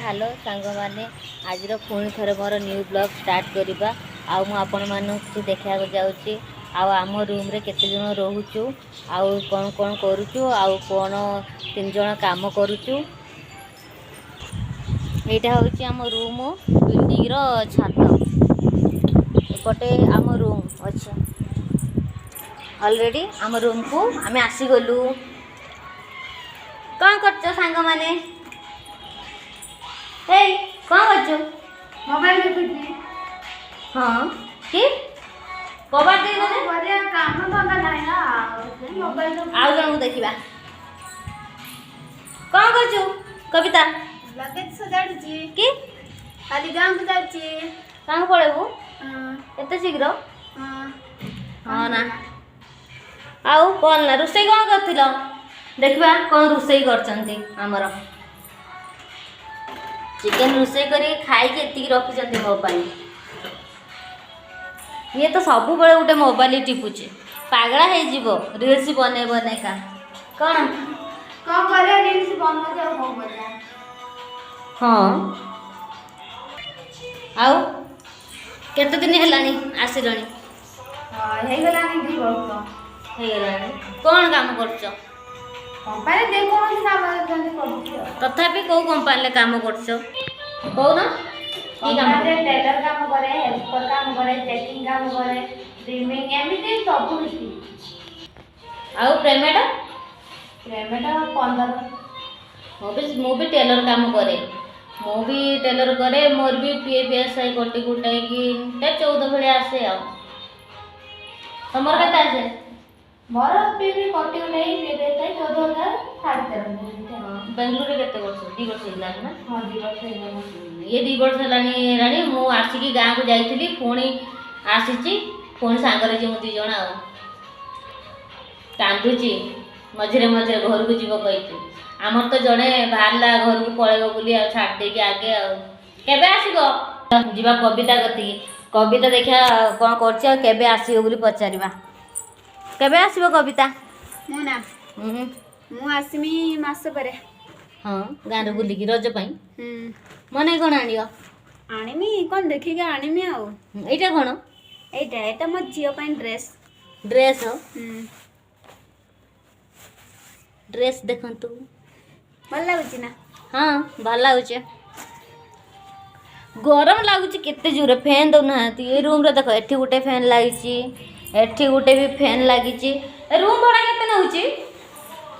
Hello ସାଙ୍ଗମାନେ, ଆଜିର ପୁଣି ଥରେ ମୋର ନ୍ୟୁ ବ୍ଲଗ୍ ଷ୍ଟାର୍ଟ କରିବା। ଆଉ ମୁଁ ଆପଣମାନଙ୍କୁ କିଛି ଦେଖିବାକୁ ଯାଉଛି ଆଉ ଆମ ରୁମ୍ରେ କେତେ ଜଣ ରହୁଛୁ ଆଉ କ'ଣ କ'ଣ କରୁଛୁ ଆଉ କ'ଣ ତିନି ଜଣ କାମ କରୁଛୁ। ଏଇଟା ହେଉଛି ଆମ ରୁମ୍ ବିଲ୍ଡିଂର ଛାତ। ଏପଟେ ଆମ ରୁମ୍ ଅଛି। ଅଲରେଡ଼ି ଆମ ରୁମ୍କୁ ଆମେ ଆସିଗଲୁ। କ'ଣ କରୁଛ ସାଙ୍ଗମାନେ? ଏଇ, କ'ଣ କରୁଛୁ? ମୋବାଇଲ ଦେଖୁଛି। ହଁ କି କବାଟ ଦେଇଦେଲେ। କରିବା କାମ ଧନ୍ଦା ନାହିଁ ନା, ଆଉ ମୋବାଇଲ। ଆଉ ଜଣକୁ ଦେଖିବା। କ'ଣ କରୁଛୁ କବିତା? ଲଗେଜ ସଜାଡୁଛି। କି? କାଲି ଗାଁକୁ ଯାଉଛି। କାହାକୁ ପଳେଇବୁ? ହଁ। ଏତେ ଶୀଘ୍ର? ହଁ। ହଁ ନା, ଆଉ କ'ଣ ନା ରୋଷେଇ କ'ଣ କରିଥିଲ? ଦେଖିବା କ'ଣ ରୋଷେଇ କରିଛନ୍ତି। ଆମର ଚିକେନ ରୋଷେଇ କରିକି ଖାଇକି ଏତିକି ରଖିଛନ୍ତି ମୋ ପାଇଁ। ଇଏ ତ ସବୁବେଳେ ଗୋଟେ ମୋବାଇଲ ଟିପୁଛି, ପାଗଳା ହେଇଯିବ ରିଲ୍ସ ବନେଇ ବନେଇକା। କ'ଣ? କଣ କରିବା, ରିଲ୍ସ ବନଉଛି, ଆଉ କଣ କରିବା? ହଁ, ଆଉ କେତେ ଦିନ ହେଲାଣି ଆସିଲଣି? ହଁ, ହେଇଗଲାଣି 2 ବର୍ଷ। ହେଇଗଲାଣି। କ'ଣ କାମ କରୁଛ? କମ୍ପାନୀ ଯେକୌଣସି କାମ ଦେଉଛନ୍ତି, କରୁଛି ଆଉ। ତଥାପି କେଉଁ କମ୍ପାନୀରେ କାମ କରୁଛ କହୁନ? କି କାମ? କମ୍ପାନୀରେ ଟେଲର କାମ କରେ, ହେଲ୍ପର କାମ କରେ, ଚେକିଂ କାମ କରେ, ଟ୍ରିମିଂ, ଏମିତି ସବୁ କିଛି। ଆଉ ପେମେଣ୍ଟ? ପେମେଣ୍ଟ 15। ମୁଁ ବି ଟେଲର କାମ କରେ। ମୁଁ ବି ଟେଲର କରେ। ମୋର ବି ପିଏଫ୍, ଏସ୍ I କଟି କୁଟାଇକି 14 ଭଳିଆ ଆସେ। ଆଉ ତମର କେତେ ଆସେ? ମୋର ବି କଟିବ ନାହିଁ, ପିଏଫ୍, ଏସ୍ I 14,000, 13,500। ବେଙ୍ଗଲୋରରେ କେତେ ବର୍ଷ? 2 ବର୍ଷ ହେଲାଣି ନା? ହଁ, 2 ବର୍ଷ ହେଇଗଲା। ଇଏ 2 ବର୍ଷ ହେଲାଣି। ମୁଁ ଆସିକି ଗାଁକୁ ଯାଇଥିଲି, ପୁଣି ଆସିଛି, ପୁଣି ସାଙ୍ଗରେ ଯିବୁ 2 ଜଣ। ଆଉ କାନ୍ଦୁଛି ମଝିରେ ମଝିରେ ଘରକୁ ଯିବ କହିକି। ଆମର ତ ଜଣେ ବାହାରିଲା ଘରକୁ ପଳେଇବ ବୋଲି, ଆଉ ଛାଡ଼ି ଦେଇକି ଆଗେ। ଆଉ କେବେ ଆସିବ? ଯିବା କବିତା କତିକି। କବିତା ଦେଖିବା କ'ଣ କରୁଛି ଆଉ କେବେ ଆସିବ ବୋଲି ପଚାରିବା। କେବେ ଆସିବ କବିତା? ମୁଁ ନା? ହୁଁ। ମୁଁ ଆସିମି ମାସ ପରେ। ହଁ, ଗାଁରେ ବୁଲିକି ରଜ ପାଇଁ। ହୁଁ। ମନେ କ'ଣ ଆଣିବ? ଆଣିମି କ'ଣ, ଦେଖିକି ଆଣିମି ଆଉ। ଏଇଟା କ'ଣ? ଏଇଟା ମୋ ଝିଅ ପାଇଁ ଡ୍ରେସ୍। ଡ୍ରେସ୍? ହୁଁ। ଡ୍ରେସ୍ ଦେଖନ୍ତୁ। ଭଲ ଲାଗୁଛି ନା? ହଁ, ଭଲ ଲାଗୁଛି। ଗରମ ଲାଗୁଛି କେତେ ଜୋରେ, ଫ୍ୟାନ୍ ଦେଉନାହାନ୍ତି ଏ ରୁମ୍ରେ। ଦେଖ, ଏଠି ଗୋଟେ ଫ୍ୟାନ୍ ଲାଗିଛି, ଏଠି ଗୋଟେ ବି ଫ୍ୟାନ୍ ଲାଗିଛି। ଏ ରୁମ୍ ଭଡ଼ା କେତେ ନେଉଛି?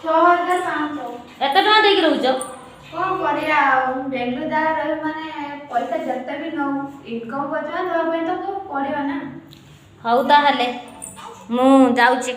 6500। ଏତେ ଟଙ୍କା ଦେଇକି ରହୁଛ? କ'ଣ କରିବା ଆଉ, ବେଙ୍ଗଲୋର ଜାଗା ରହିବ ମାନେ ପଇସା ଯେତେ ବି ନଉ, ଇନକମ୍ କରୁଛୁ ମାନେ ଦେବା ପାଇଁ ତ ପଡ଼ିବ ନା। ହଉ ତାହେଲେ ମୁଁ ଯାଉଛି।